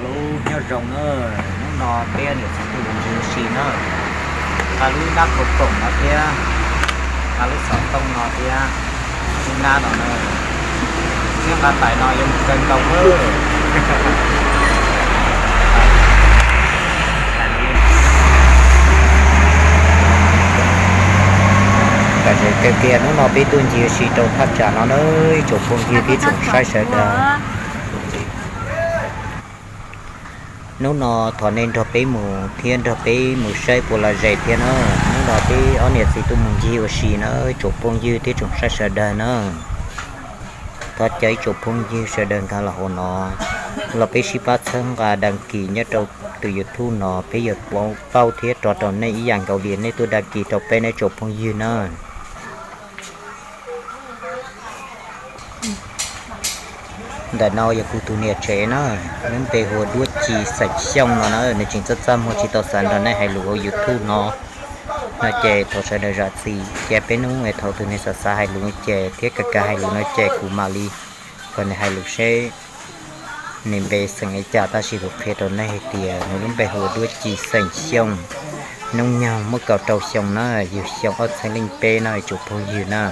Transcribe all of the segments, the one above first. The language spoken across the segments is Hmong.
Lub nyob zoo na, hnub no peb niam txiv tuaj mus ncig ua si na, nqa lub nab kaus poom no thiab, nqa lub xov tooj no thiab, lub nab no na, thiab nqa tais no yuav mus kawg nkaus na. Tam sim kawg kiag hnub no peb tuaj ncig ua si rau thaj tsam no na, ib tsoom phooj ywg thiab tsoom saib sawv daws. Hnub no thov nej nrog peb mus thiab nrog peb mus saib puas lom zem thiab na. Hnub no peb ob niam txiv tuaj mus ncig ua si na, tsoom phooj ywg thiab tsoom saib sawv daws na. Thov caw ib tsoom phooj ywg sawv daws nkag los hauv no, los peb sib pab txhawb nqa đăng ký nyob rau tus YouTube no, peb yuav pauj thiab rov rau nej ib yam nkaus li nej tuaj đăng ký rau peb na tsoom phooj ywg na. Ntawm no yog kuv tus niam tsev na, lub npe hu ua Duab Ci xeem Xyooj no na, nws tseem txaj txaj muag tsis tau xav nrog nej hais lus hauv YouTube no, no ces thov sawv daws zam txim. Cia peb hnub es thaum tus neeg xav xav hais lus ces thiab kawg kawg hais lus no ces kuv mam li kom nws hais lus seb nws npe xeem li cas, tab sis kuv qhia rau nej hais tias nws lub npe hu ua Duab Ci xeem Xyooj, hnub nyoog muaj kaum rau xyoo na, yug xyoo ob txhiab leej peb na tsoom phooj ywg na.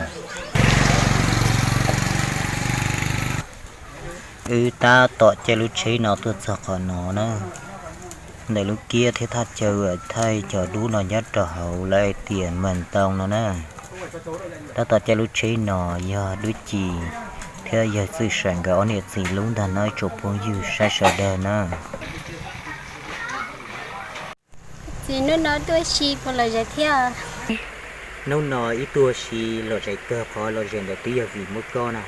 Wb tab tom caij lub tsheb no tuaj txog qhov no na. Ntawm lub kiab thiab thaj chaw thaij cov dub no nyob rau hauv lawv hais tias Mas Ntoo no na. Tab tom caij lub tsheb no yog Duab Ci thiab yawg Txwj Saim nkawd ob niam txiv lub ntag na tsoom phooj ywg saib sawv daws na. Txiv, hnub no tuaj si puas lom zem thiab? Hnub no wb tuaj si lom zem kawg, qhov lom zem ntawd twb yog vim muaj koj na.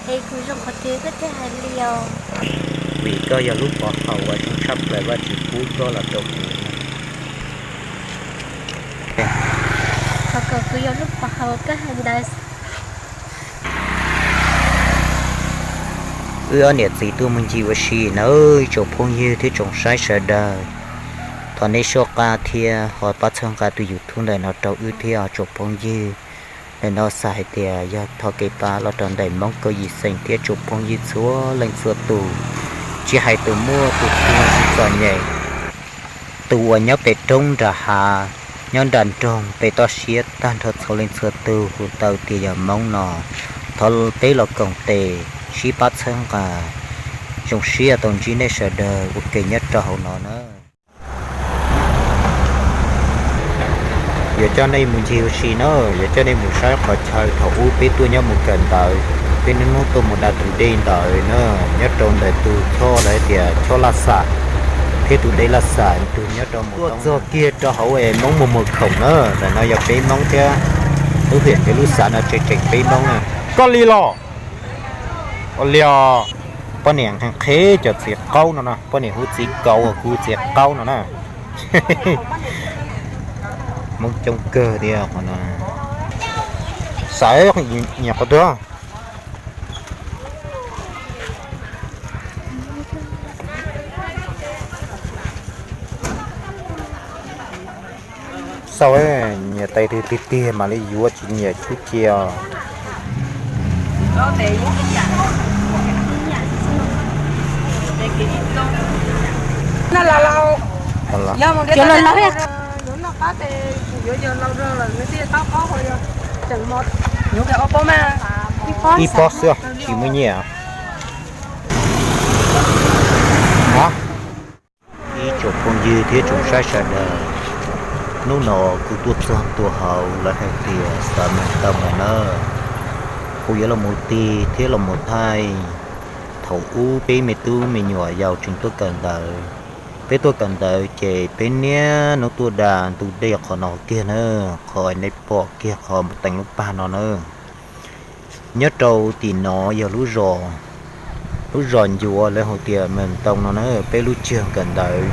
Es kuv zoo qhov twg koj thiaj hais li os? Vim koj yog lub pov haum uas zoo tshaj plaws Vajtswv pub koj los rau kuv. Thov kom kuv yog lub pov haum koj hais ntawd. Wb ob niam txiv tuaj mus ncig ua si nawb tsoom phooj ywg thiab tsoom saib sawv daws. Thov nej soj qab thiab ho pab txhawb nqa tus YouTube ntawm no rau wb thiab tsoom phooj ywg. Ntawm no xav hais tias yog thov kev pab los rau ntawm Hmoob kaum yim xeem thiab tsoom phooj ywg txhua leej txhua tus, tsis hais tus muaj tus pluag tsis txom nyem, tus uas nyob pem roob nram hav, nyob nram nroog pem toj siab tag nrho txhua leej txhua tus hu tau tias yog Hmoob no, thov peb los koom tes sib pab txhawb nqa. Zoo siab tau ntsib nej sawv daws ua ke nyob rau hauv no na. Yuav coj nej mus ncig ua si na, yuav coj nej mus saib qhov chaw thaum ub peb tuaj nyob mus kawm ntawv, peb niaj hnub tuaj mus da tus dej ntawd na, nyob rau ntawm tus choj lawv tias choj Laj Xam thiab tus dej Laj Xam ntug nyob rau mus tuaj txog kiag rau hauv es Hmoob mus mus khoom na. Ntawm no yog peb Hmoob thiab lub hiam thiab lub xav no tseem tseem peb Hmoob na. Koj li los? Ua li os, poj niam nqhis qheb cov txiv qaub no na, poj niam hu txiv kaus kuv txiv qaub no na. Hmoob coob kawg tiag qhov no. Xav nyiam qhov twg? Xav nyiam tais twg tiag tiag mam li yuav, tsis nyiam tsuj cia os. Ib pob xwb tsis muaj nyiaj. Ib tsoom phooj ywg thiab tsoom saib sawv daws, hnub no kuv tuaj txog ntua hauv lawv hais tias xav Mas Ntoo lawm na. Kuv yuav los mus tig thiab los mus thaij thaum ub peb me tub me nyuam yaus tseem tuaj kawm ntawv. Peb tuaj kawm ntawv ces peb niaj hnub tuaj da ntug dej qhov no kiag na, qhov nej pom kiag qhov teev lub pag no na. Nyob rau tim no yog lub zos, lub zos ncuav lawv hu tias Mas Ntoo no na. Peb lub tsev kawm ntawv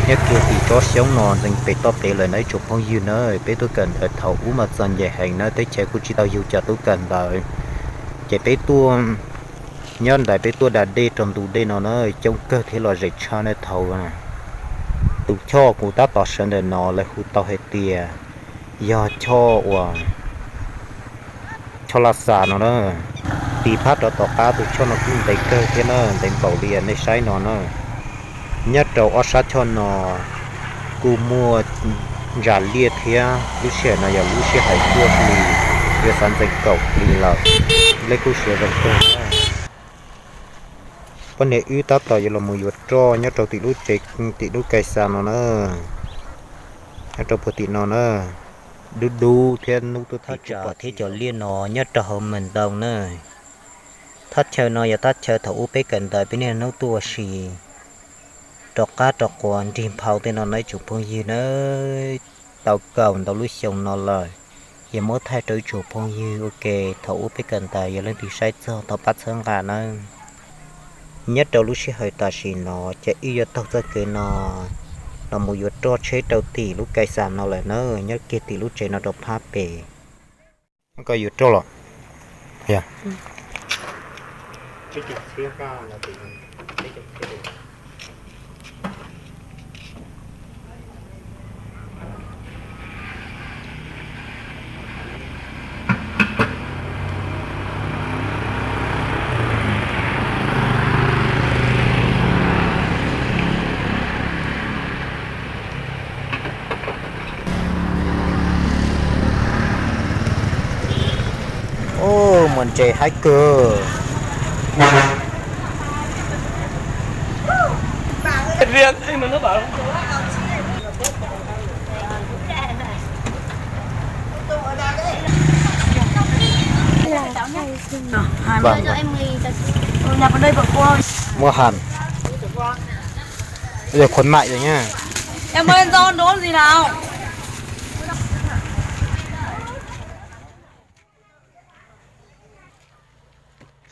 nyob kiag tim tsob xyoob no ntxeev pem toj pem lawm na ib tsoom phooj ywg na. Peb tuaj kawm ntawv thaum ub mas txom nyem heev na, teb chaws kuj tsis tau yug cov tub kawm ntawv. Ces peb tuaj nyob ntawd peb tuaj da dej rau ntug dej no na, coob kawg thiab lom zem tshaj na thaum. Tus choj kuv tab tom sawv ntawm no lawv hu tau hais tias yog choj uas choj Laj Xam no na. Tig phab rov tom qab tus choj no kuj ntev kawg thiab na, ntev npaum li nej saib no na. Nyob rau ob sab choj no kuj muaj ntsa liaj thiab, lub sij hawm no yog lub sij hawm cuaj hli, yuav xav ntxeev kaum hli lawm, lej kuj siav zoo kawg. Poj niam wb tab tom yuav los mus yuav roj nyob rau tim lub tsev, tim lub kais xas no na, nyob rau puag tim no na, dub dub thiab hnub tuaj thaum tsam thiab cov liaj no nyob rau hauv mas ntoo na. Thaj chaw no yog thaj chaw thaum ub peb kawm ntawv peb niaj hnub tuaj ua si, rov qab rov quas nrig nphau tej no na ib tsoom phooj ywg na. Tau kaum ntau lub xyoo no lawm, yog muab thaij rau ib tsoom phooj ywg ua ke thaum ub peb kawm ntawv yog leej twg saib txog thov pab txhawb nqa nawb. Nyob rau lub sij hawm tam sim no ces wb yuav taug txoj kev no los mus yuav roj tsheb rau tim lub kais xas no lawm na, nyob kiag tim lub tsev no rau phab pem. Koj yuav roj los? Mus ntses haib kawg. Muaj ham, yog khuv mam yog nyob.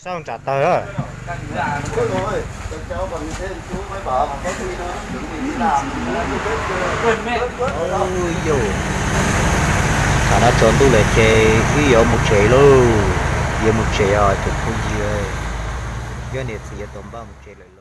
Sab ntsam tawg. Tam no tsaus ntuj lawm ces wb yuav mus tsev lauj, yuav mus tsev os cov phooj ywg, yog niam txiv yuav tau npaj mus tsev lawm.